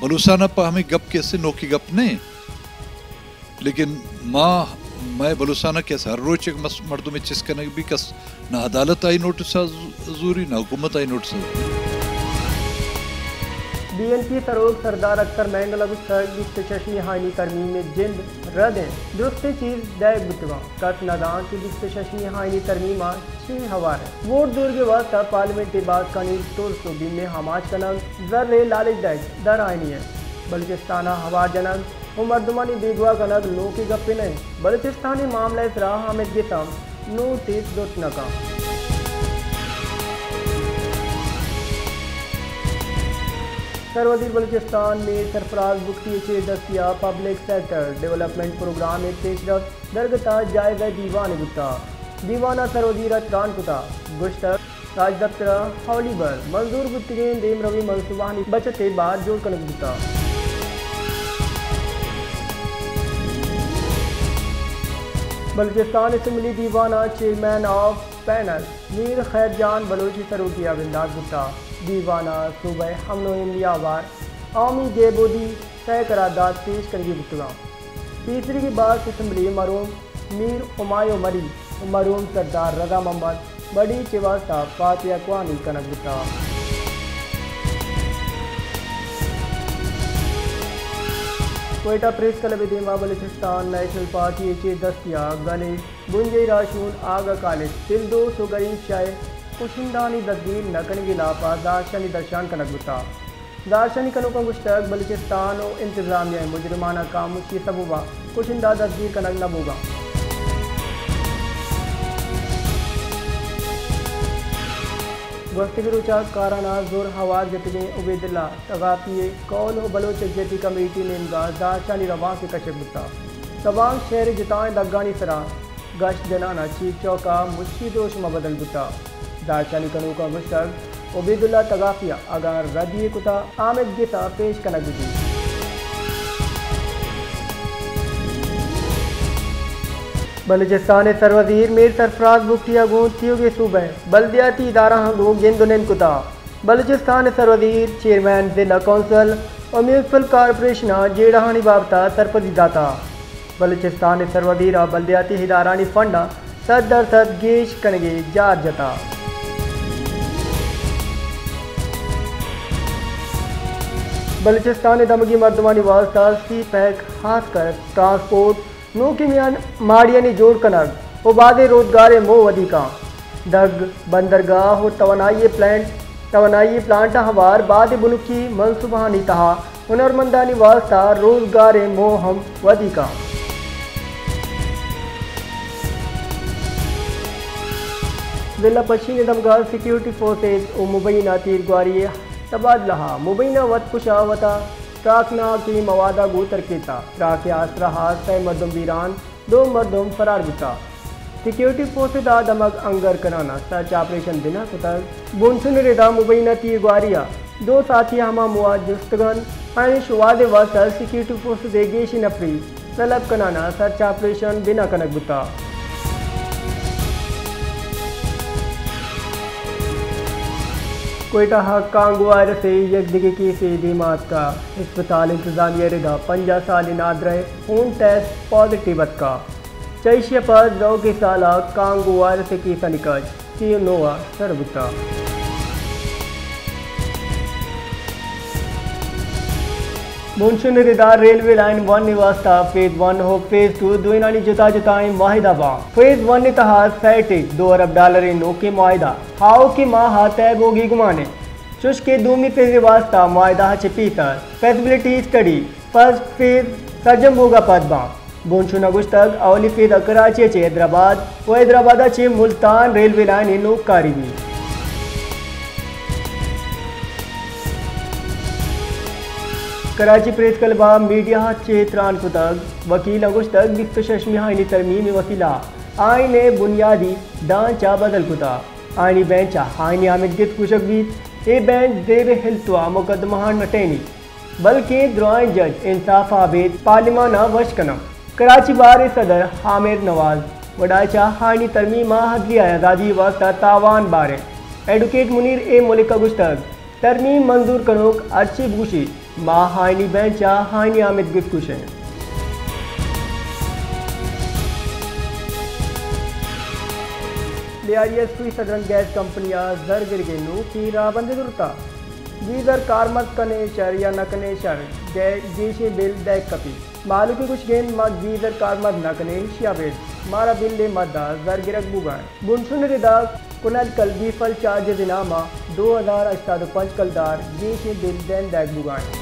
بلوچستان ءَ پہ ہمے گپ کہ است نوکیں گپ نہ انت، لیکن ما، مئے بلوچستان ءَ کہ است ہر روچ یک مس-، مردمے چست کنگ بی، کس نہ عدالت آئی نوٹس ءَ ز-، زوری، نہ حکومت آئی نوٹس ءَ زوری۔ بی این پی سروک سردار اختر مینگل ءَ گوشتگ، بیست ءُ ششمی آئینی ترمیم ءِ جند رد انت، درستیں چیز دئیگ بوتگاں۔ کس نہ زانت کہ بیست ءُ ششمی آئینی ترمیم ءَ چے ہوار انت۔ ووٹ زورگ ءِ واستہ پارلیمنٹ ءِ باسکانی ترس ءُ بیم ءِ آماچ کنگ، زر ءِ لالچ دئیگ در آئینی انت۔ بلوچستان ءَ ہوار جنگ ءُ مردمانی بیگواہ کنگ نوکیں گپے نہ انت۔ بلوچستان ءِ معاملہ ءِ سرا حامد گس ہم نوٹس زرت نہ کنت۔ سروزیر بلوچستان میر سرفراز بگٹی ءِ چیر دستی ءَ پبلک سیکٹر ڈیولپمنٹ پروگرام ءِ پیشرفت درگت ءَ جائزہ دیوانے بوتگ۔ دیوان ءَ سروزیر ءَ تران کتگ، گوشتگ، راجدپتر ءَ اولی بر منظور بوتگیں دیمروی منصوبہانی بچت ءِ بار جوڑ کنگ بوتگ۔ بلوچستان اسمبلی دیوان ءِ چیئرمین آف پینل میر خیر جان بلوچ ءِ سروکی ءَ بندات بوتگ۔ دیوان ءَ صوبہ ءِ امن ءُ ایمنی ءِ ہوار عوامی گہبودی سئے قرارداد پیش کنگی بوتگاں۔ پیسریگیں باسک اسمبلی مرحوم میر ہمایوں مری ءُ مرحوم سردار رضا محمد بڑیچ ءِ واستہ فاتحہ کوانی کنگ بوتگ۔ کوئٹہ پریس کلب ءِ دیما بلوچستان نیشنل پارٹی ءِ چیر دستی ءَ گل ءِ بنجاہی راہشون آغا خالد، دلدوست ءُ غریب شاہ ءِ کشندہانی دزگیر نہ کنگ ءِ ہلاپ ءَ زہرشانی درشان کنگ بوتگ۔ زہرشانی کنوکاں گوشتگ، بلوچستان ءُ انتظامیہ ءِ مجرمانہ خاموشی ءِ سبب ءَ کشندہ دزگیر کنگ نہ بوگ ءَ انت۔ گوستگیں روچ ءَ کاران ءَ زور ہوار جتگیں عبیداللہ تگاپی ءِ قول ءُ بلوچ یکجہتی کمیٹی ءِ نیمگ ءَ زہرشانی روانک ءِ کشگ بوتگ۔ روانک شہر ءِ جتائیں دگانی سرا گشت جنان ءَ چیک چوک ءَ مچی دروشم ءَ بدل بوتگ۔ زہرشانی کنوکاں گوشتگ، عبیداللہ تگاپی ءَ اگاں ردی یے کتگ، حامد گس ءَ پیش کنگ بہ بیت۔ بلوچستان ءِ سروزیر میر سرفراز بگٹی ءَ گوں تیوگیں صوبہ ءِ بلدیاتی ادارہاں گوں گند ءُ نند کتگ۔ بلوچستان ءِ سروزیر، چیئرمین ضلع کونسل ءُ میونسپل کارپوریشن ءَ جیڑہانی بابت ءَ سرپدی داتگ۔ بلوچستان ءِ سروزیر ءَ بلدیاتی ادارہانی فنڈاں سد درسد گیش کنگ ءِ جار جتگ۔ بلوچستان ءِ دمگی مردمانی واستہ سی پیک، خاص کر ٹرانسپورٹ، نوکیں میان ماڑیانی جوڑ کنگ ءُ بازیں روزگاریں موہ ودی کنت۔ دگ، بندرگاہ ءُ توانائی پلانٹ، توانائی پلانٹاں ہوار بازیں بنکی منصوبہانی تہا ہنرمندانی واستہ روزگاریں موہ ہم ودی کنت۔ ضلع پشین ءِ دمگا سیکیورٹی فورسز ءُ مبینہ تیرگواری ءِ تبادلہ ءَ مبینہ وت کش ءَ وتا تراکناکیں مواد ءَ گوں ترکیتا۔ تراک ءِ آسرا ءَ سئے مردم بیران، دو مردم فرار بوتگ۔ سیکیورٹی فورسز ءَ دمگ انگر کنان ءَ سرچ آپریشن بنا کتگ۔ بنشون ءِ ردا مبینہ تیرگواری ءَ دو ساچی ہما مواد جستگ انت، آیانی شوہاز ءِ واستہ سیکیورٹی فورسز ءِ گیشیں نفری طلب کنان ءَ سرچ آپریشن بنا کنگ بوتگ۔ کوئٹہ ءَ کانگو وائرس ءِ یک دگہ کیسے دیما اتکگ۔ ہسپتال انتظامیہ ءِ ردا پنجاہ سالیں نادرہ ءِ خون ٹیسٹ پازیٹیو اتکگ۔ چہ ایشی ءَ پد روکیں سال ءَ کانگو وائرس ءِ کیسانی کچ سی ءُ نو ءَ سر بوتگ۔ بنشون ءِ ردا ریلوے لائن ون ءِ واستہ فیز ون ءُ فیز ٹو دوئینانی جتا جتائیں معاہدہ باں۔ فیز ون ءِ تہا سئے ٹک دو ارب ڈالریں نوکیں معاہدہ آؤکیں ماہ ءَ طے بوگی گمان انت، چوش کہ دومی فیز ءِ واستہ معاہدہ ءَ چہ pacer feasibility study, first phase, سرجم بوگ ءَ پد باں۔ بنشون ءَ گوشتگ، اولی فیز ءَ کراچی ءَ چہ حیدرآباد ءُ حیدرآباد ءَ چہ ملتان ریلوے لائن ءِ نوکاری بیت۔ کراچی پریس کلب ءَ میڈیا ءَ چہ تران کتگ، وکیل ءَ گوشتگ، بیست ءُ ششمی آئینی ترمیم ءِ وسیلہ ءَ آئین ءِ بنیادی ڈھانچہ بدل کتگ۔ آئینی بینچ ءَ آئینی آمیدگس گوشگ بیت، اے بینچ زیر التوا مقدمہاں نہ ٹہینیت، بلکیں درائیں جج انصاف ءَ ابید پارلیمان ءَ وش کناں۔ کراچی بار ءِ صدر عامر نواز وڈا چہ آئینی ترمیم ءَ عدلیہ ءِ آزادی ءِ واستہ تاوان بار انت۔ ایڈوکیٹ منیر اے ملک ءَ گوشتگ، ترمیم منظور کنوک ہرچی بگوشیت، ما ہائنی بینچ ء ہائنی آمید گپت کش ایں۔ بی آر ای ایس کوہی سدرنگ گیس کمپنی ء زر گرگ ء نوکیں راہبندے زرتہ۔ گیزر کارمرز کن ئے شر یا نہ کن ئے شر، گے-، گیشیں بل دئیگ کپیت۔ مہلوک ء گوشگ انت، ما گیزر کارمرز نہ کن ایں، ایشی ء ابید مارا بل ء مد ء زر گرگ بوگ ء انت۔ بنشون ء ردا کنل کلبی فل چارجز ء نام ء دو ہزار ہشتاد ء پنچ کلدار گیشیں بل دئین دئیگ بوگ ء انت۔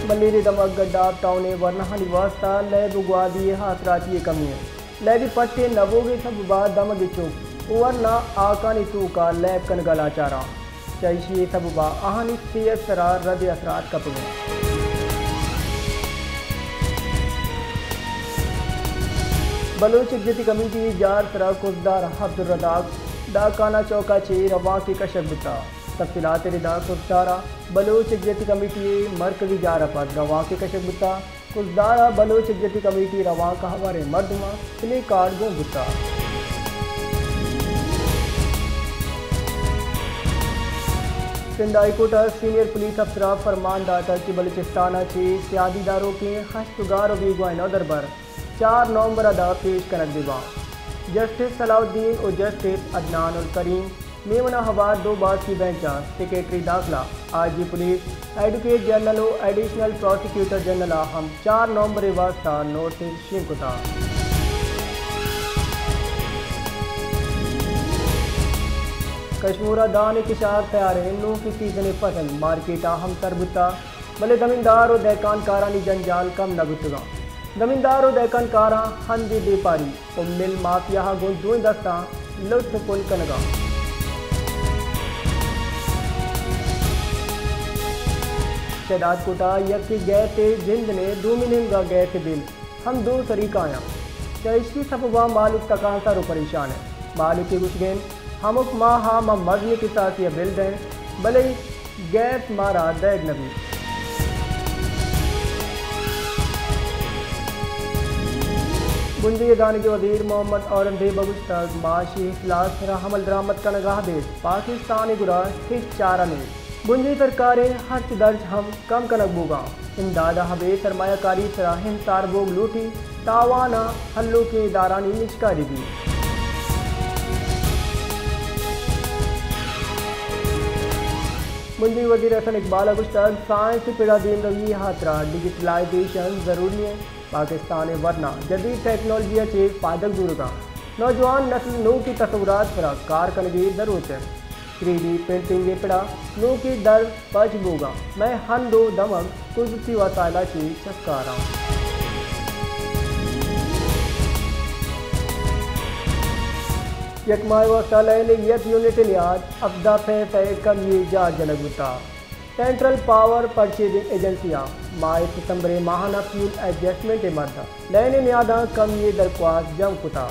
ملیر ء دمگ گڈاپ ٹاؤن ء ورناہانی واستہ لیب و گوادی ء آسراتی ء کمی انت۔ لیبی پٹ ء نہ بوگ ء سبب ء دمگ ء چک و ورنا ہاکانی توک ء لیب کنگ ء لاچار انت۔ چہ ایشی ء سبب ء آہانی صحت ء سرا رد ء اثرات کپگ ء انت۔ بلوچ یکجہتی کمیٹی ء جار سرا کزدار عبدالرزاق ڈاکانہ چوک ء چہ روانکے کشگ بوتگ۔ تفصیلات ء ردا کزدار ء بلوچ یکجہتی کمیٹی ء مرکزی جار ء پد روانکے کشگ بوتگ۔ کزدار ء بلوچ یکجہتی کمیٹی روانک ء ہواریں مردماں پلے کارڈ گون بوتگ۔ سندھ ہائی کورٹ ء سینئر پولیس افسر ء فرمان داتگ کہ بلوچستان ء چہ سیادی داروکیں ہشت گار و بیگواہ نودربر چار نومبر ء داں پیش کنگ بہ باں۔ جسٹس صلاح الدین و جسٹس عدنان الکریم میمن ء ہوار دو باسکی بینچ ء سیکرٹری داخلہ، آئی جی پولیس، ایڈوکیٹ جنرل و ایڈیشنل پراسیکیوٹر جنرل ء ہم چار نومبر ء واستہ نوٹس شنگ کتگ۔ کشمور ء دان ء کشار تیار انت، نوکیں سیزن ء فصل مارکیٹ ء ہم سر بوتگ۔ بلے زمیندار و دہکان کارانی جنجال کم نہ بوتگاں۔ زمیندار و دہکان کاراں ہندی بیپاری و مل مافیا ء گوں دوئیں دستاں لٹ و پل کنگاں۔ شہداد کوٹ ء یکے گیس ء جند نے، دومی نیمگا گیس ء بل۔ ہم دو سری کایاں۔ چہ ایشی سبب ء مہلوک تکانسر و پریشان انت۔ مہلوک ء گوشگ انت، ہمک ماہ ء ما مزنیں کساسی ء بل دئیں، بلے گیس مارا دئیگ نہ بیت۔ بنجی ء دانگی وزیر محمد اورنگزیب ء گوشتگ، معاشی اصلاحات سرا عمل درآمد کنگ ء ابید پاکستان ء گورا ہچ چارہ نیست۔ بنجی سرکار ء ہرچ درچ ہم کم کنگ بوگاں۔ امداد ء ابید سرمایہ کاری سرا انحصار بوگ لوٹی، تاوان ء ہلوکیں ادارھانی نجکاری بیت۔ بنجی وزیر حسن اقبال ء گوشتگ، سائنسی پڑ ء دیمروی ء ہاترا ڈیجیٹلائزیشن ضروری انت۔ پاکستان ء ورنا جدید ٹیکنالوجی ء چہ فائدگ زورگاں۔ نوجوان نسل نوکیں تصورات سرا کار کنگی ضرورت انت۔ تھری ڈی پرنٹنگ ء پڑا نوکیں در پچ بوگا مئے ہند و دمگ قدرتی وسائل ء چہ چکاراں۔ یک ماہ واستہ لین ء یک یونٹ ء نیاد ہفدہ پیسہ ء کمی ء جار جنگ بوتا۔ سینٹرل پاور پرچیزنگ ایجنسی ء ماہ ستمبر ء ماہانہ فیول ایڈجسٹمنٹ ء مد لین ء نیاداں کمی ء درخواست جم کتا۔